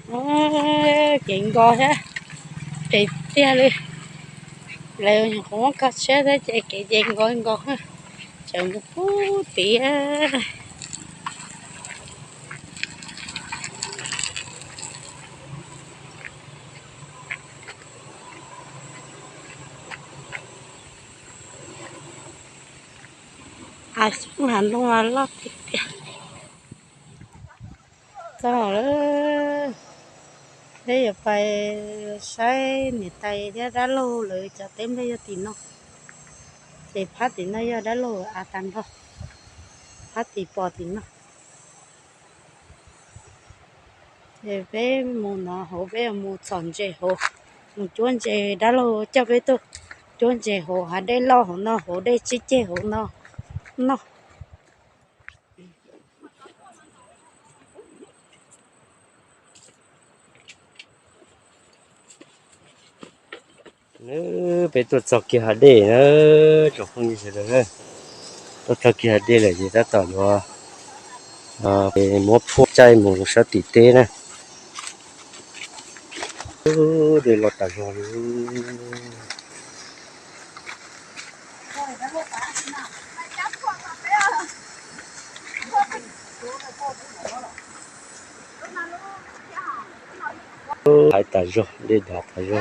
Ces nkaus thiab, ces tiag li, lawv nyuam qhuav muab kho tshiab thiab ces kev ces nkaus nkaus, tseem mus pub tiag. Xyoob hav ntooj mas loj tiag tiag. Txog lawm, peb yuav pais saib niam tais thiab dab laug lawv cov teb nplej yog tim no. Ces phab tim no yog dab laug av tag nrho, phab tim pom tim no. Ces peb mus no hauv, peb mus txhom ntses hauv, mus cuab ntses, dab laug coj peb tuaj cuab ntses hauv hav dej loj hauv no, hauv dej tsib ceg hauv no noj. Peb tuaj txog kiag hav dej na, tsoom phooj ywg sawv daws, tuaj txog kiag hav dej lawm ces tab tom yuav muab phuaj caij mus sab tim teb na. Dej loj tas zog li. Hais tas zog, dej dav tas zog.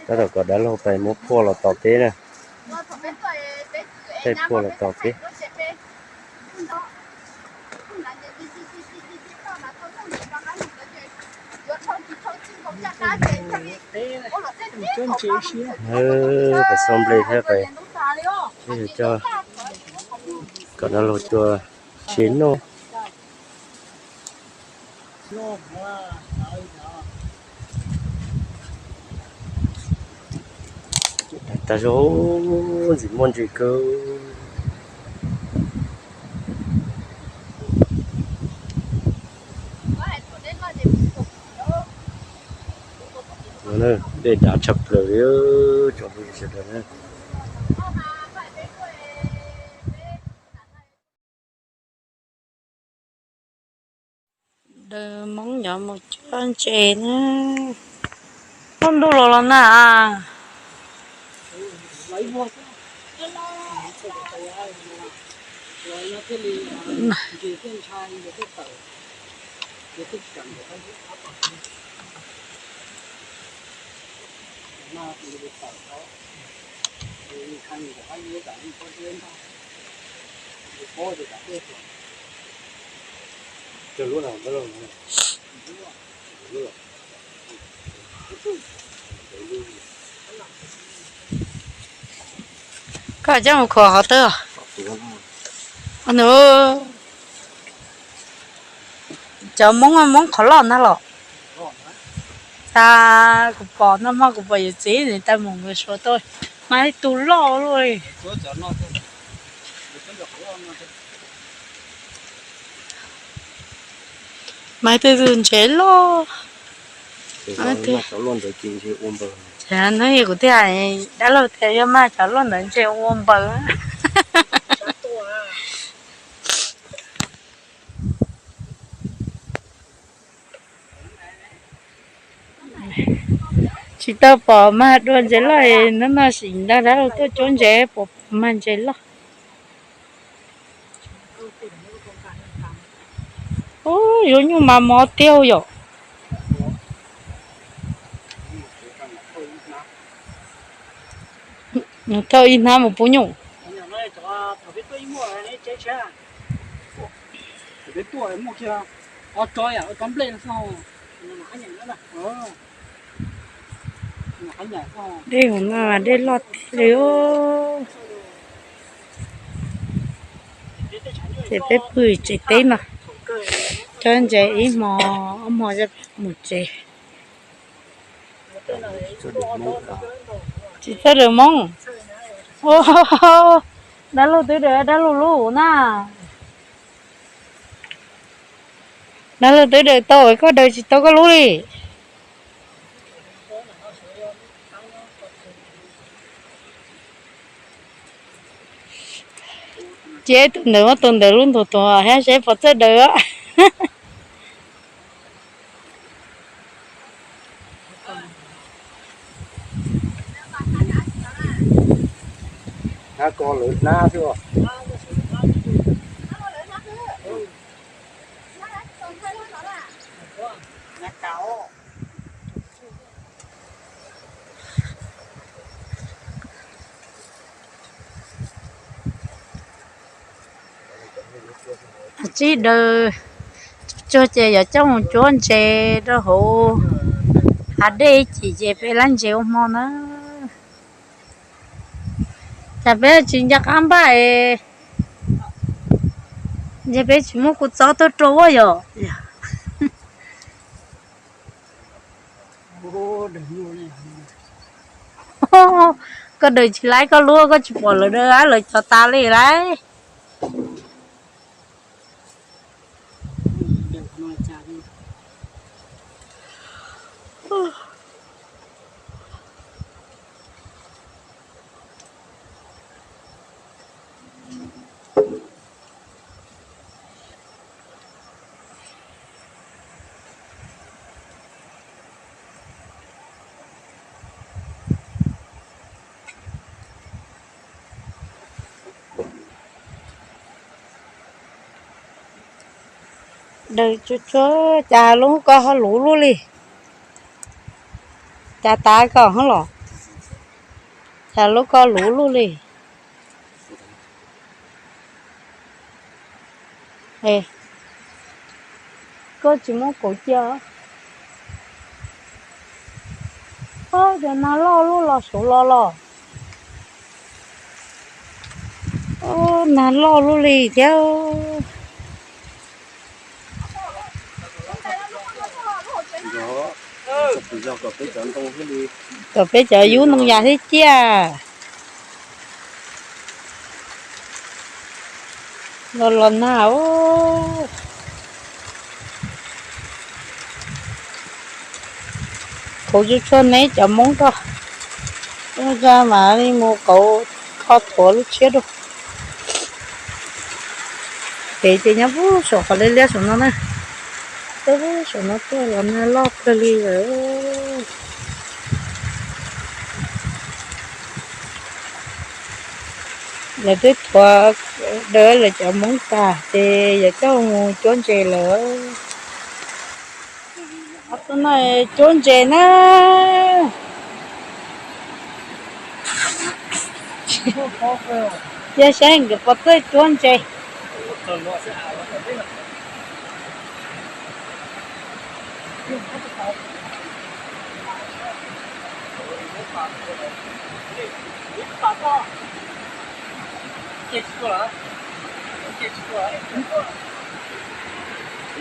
Tab tom kom dab laug pais muab phuaj los tos peb na. Peb phuaj los tos peb. Pais xauj nplej thiab, peb coj kom dab laug tuaj tsev noj. Tag zog, ntxim muaj ntses kawg. Dej dav tshaj plaws li, tsoom phooj ywg sawv daws na. Daws Hmoob nyob mus cuab ntses na. Muaj ntuj los los na. Koj coj mus khuam qhov twg? Nws cov Hmoob, Hmoob qhov loj ntag los? Tag kuv pom no mas kuv pom yawm txiv nws tau mus nkawd suav tuaj, mas ib tug loj luaj li. Mas ib tug ntses loj. Hnub ib kuv thiaj hais dab laug tias yog mas cov loj ntawd ntses ua npaws. Tsis tau pom mag dua ntses loj, hnub no sim nrog dab laug tuaj cuab ntses puas pom mag ntses loj. Ub, yuav nyuj mas mos tiag yom. Nws thauj ib hnab mus pub nyuj. Dej hauv no mas dej loj tiag li os. Ces peb pw tsev teb no, cuab ntses ib hmo ob hmo mus tsev. Tsis txawj daws Hmoob. Dab laug twb daws dab laug lub na. Dab laug twb daws tau, koj daws tsis tau koj lub li. Ces tus ntawd muab tus ntawd lub ntuag tuag thiab seb puas txawj daws. Tsib daws tsuag ces yuav coj mus cuab ntses rau hauv hav dej ib chim ces peb lab ntses ua hmo na. Cas peb tsis nco qab npaj es, ntshe peb tsis muab kuv txob tuaj rau ua yom. Koj daws tsis laib koj lub, koj tsis pom lawv daws lawv cov tas li lauj. Daws tsuag tsuag, cas lub koj ho luv luj li? Cas tas koj hov los? Cas lub koj luv luj li? Koj tsis muab kauv cia. Cov nag loj luj los saud los los. Nag loj luj li thiab. Kom peb cov yub ntoo yas thiab ciaj. Los los nag. Kauv tsuag tsuag neb cov Hmoob ko. Ua cas mam li mus kauv kho thuav lub tshiab dua. Pem ces nyob pub saum qhov liab liab saum no na. Pub saum no tuaj los nag loj kawg li lawm. Lawv twb thuav daws lawv cov Hmoob tag ces yuav coj mus cuab ntses lawm. Ob tug no cuab ntses na. Cia saib nkawd puas txawj cuab ntses.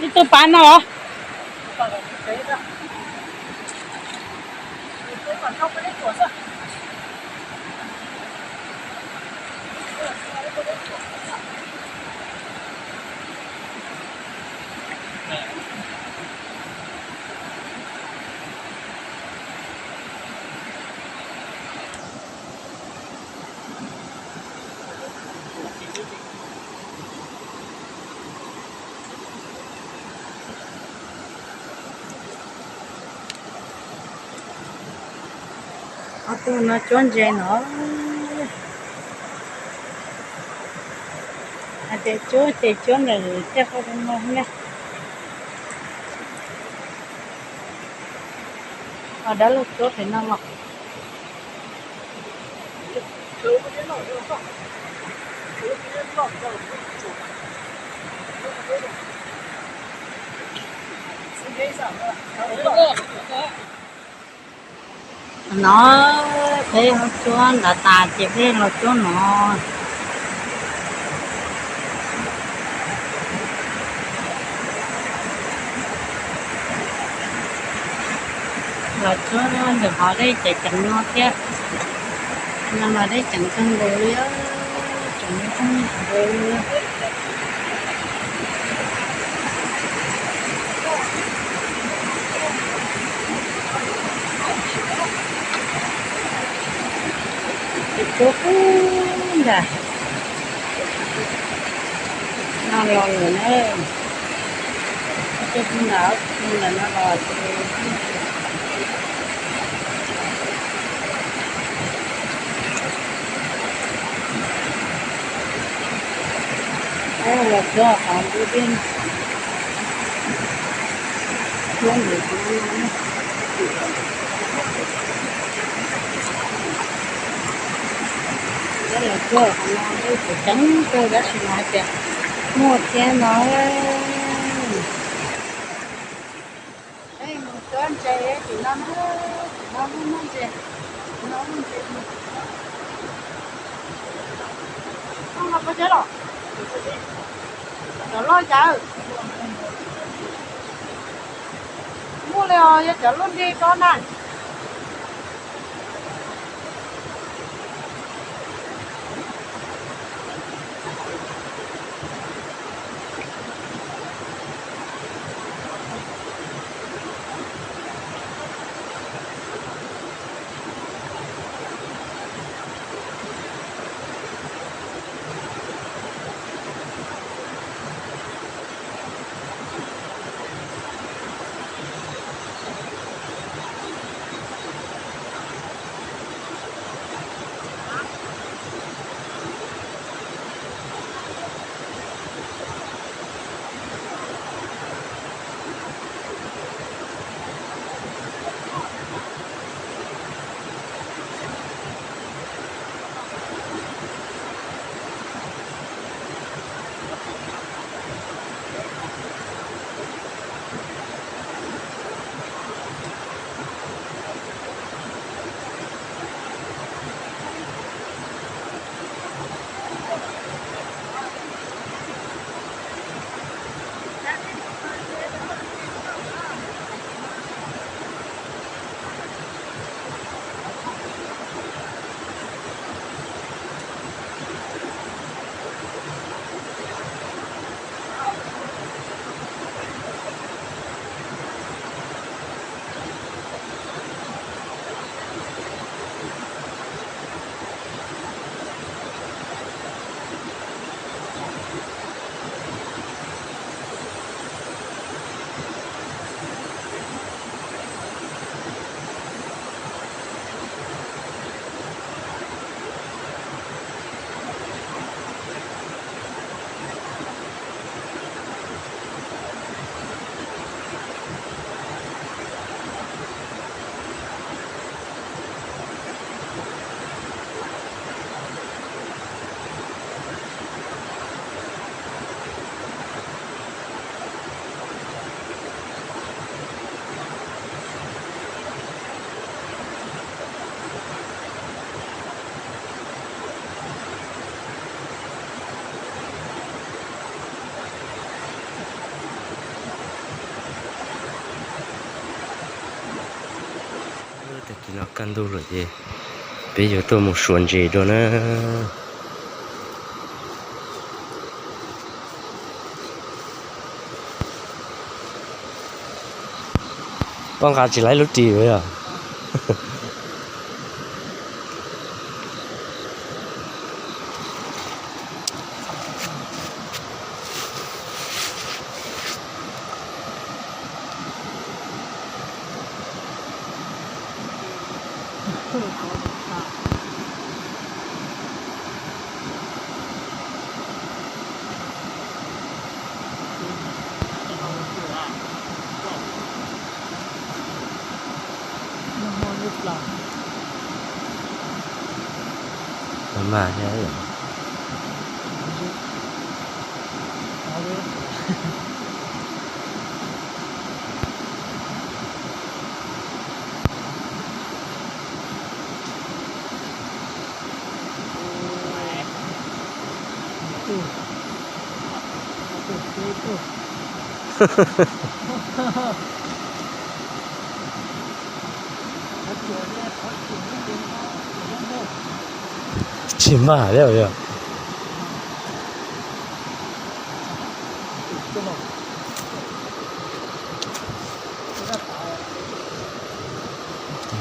Ib tug pav no los? Ob tug no cuab ntses no. Hais tias cuab ces cuab ntawm tej qhov no ne. Ho dab laug cuab pem no los. No peb ho cuab nrad tas ces peb los cuab no. Los cuab ntawm qhov dej ceev ceev no thiab. No mas dej ceev kawg nkaus li, tseem muaj koob nkaus li. Cuab pub nrad. Los lawm na, tej hnub nram hnub nram no los ces los txog qhov ntu dej, txog ntawm qhov no, los txog qhov no kuj tseem ceeb kawg tab sis mas hais tias muaj thiab no. Mus cuab ntses tim no na, tim no muaj ntses, tim no muaj ntses. Cov loj cas, muaj li os, yog cov loj nti ko na. Tag kis no kaj ntug lawm ces peb yuav tuaj mus suav ntses dua na. Poj nqa tsis laib lub ris yog. Mas thiab. Tsis mag thiab yog.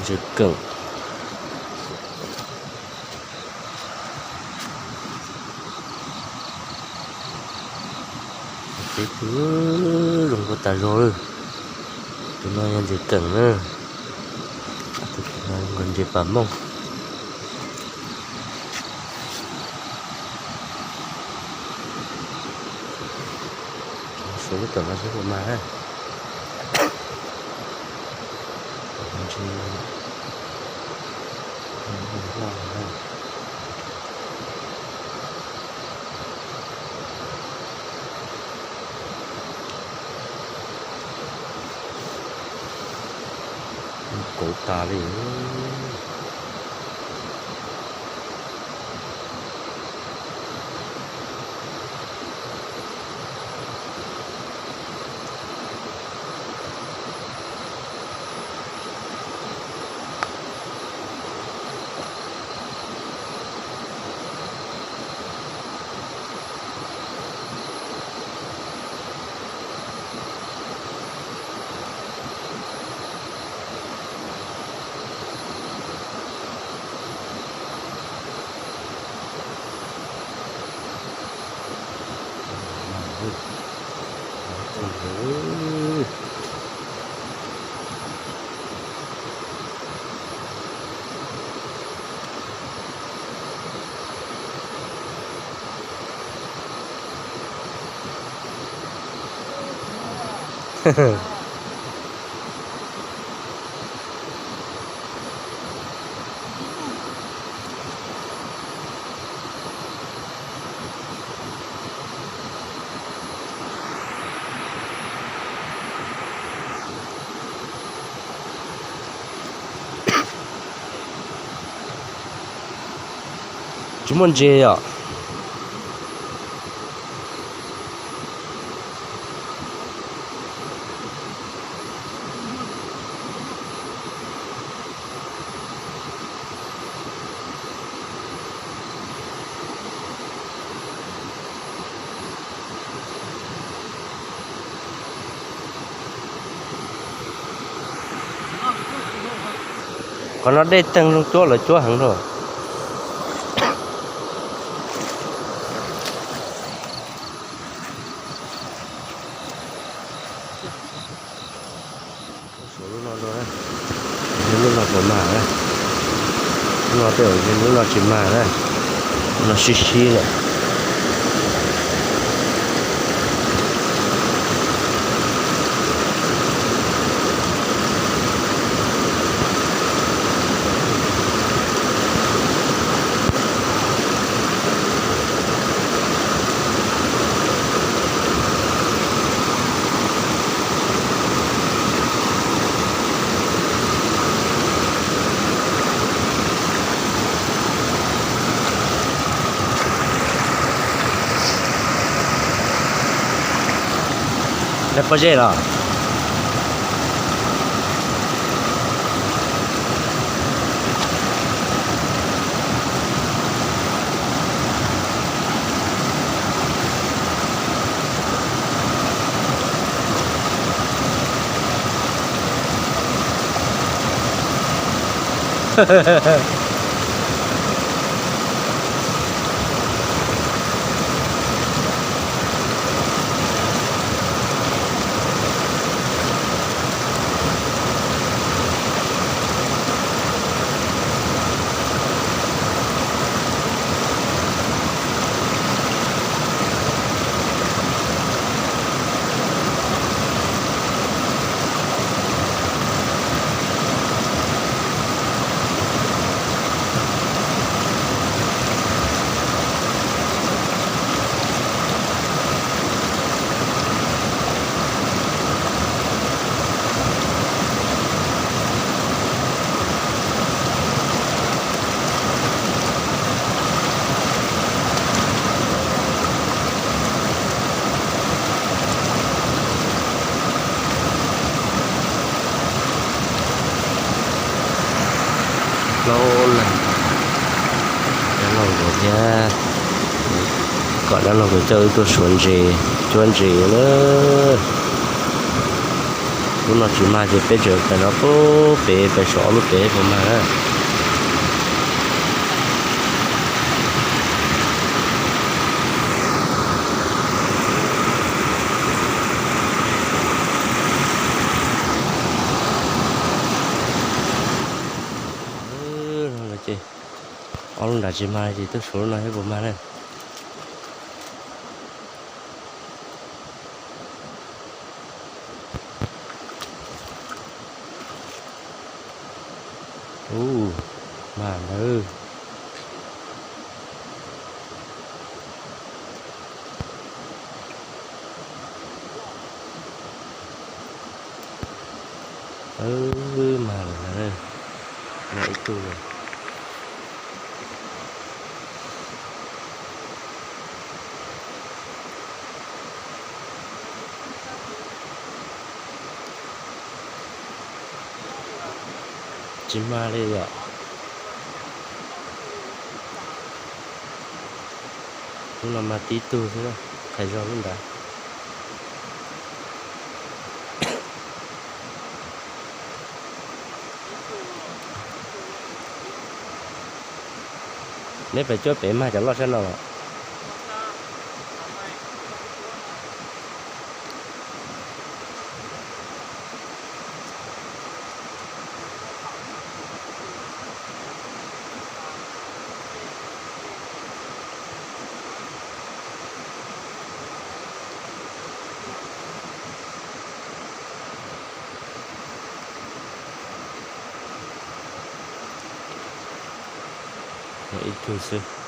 Ntses kawm. Tus zoo nkauj tas zog lawm. Tus no yog ntses keem na. Tus no nkauj ntses pas mooj. Suav lub tom no seb puas mag na. Ntses loj na. Kauv tas li. Tsis muaj ntses yom. Qhov no dej teeg zoo cuab lawv cuab heev rau. Suav lub no, lub no puas mag na? Lub no tej zaum lub no tsis mag na. Lub no sib sib lawm. Lawv pob zeb los? Plaub leeg, dab laug nkawd thiab, kom dab laug nkawd coj wb tuaj suav ntses, cuab ntses na. Lub no tsis mag ces peb tseem pem no puag pem, pem saum ob lub pem puas mag na. Nram tsis mag ces tuaj saum lub no thiab puas mag na. Ub, mag ntawd. Mag lawm na, mag ib tug lawm. Tsis mag li yom. Lub no mag tib tug xwb, qhais zog lub nrad. Neb pem cuab pem mag cov loj sab no los? Ib tug xwb.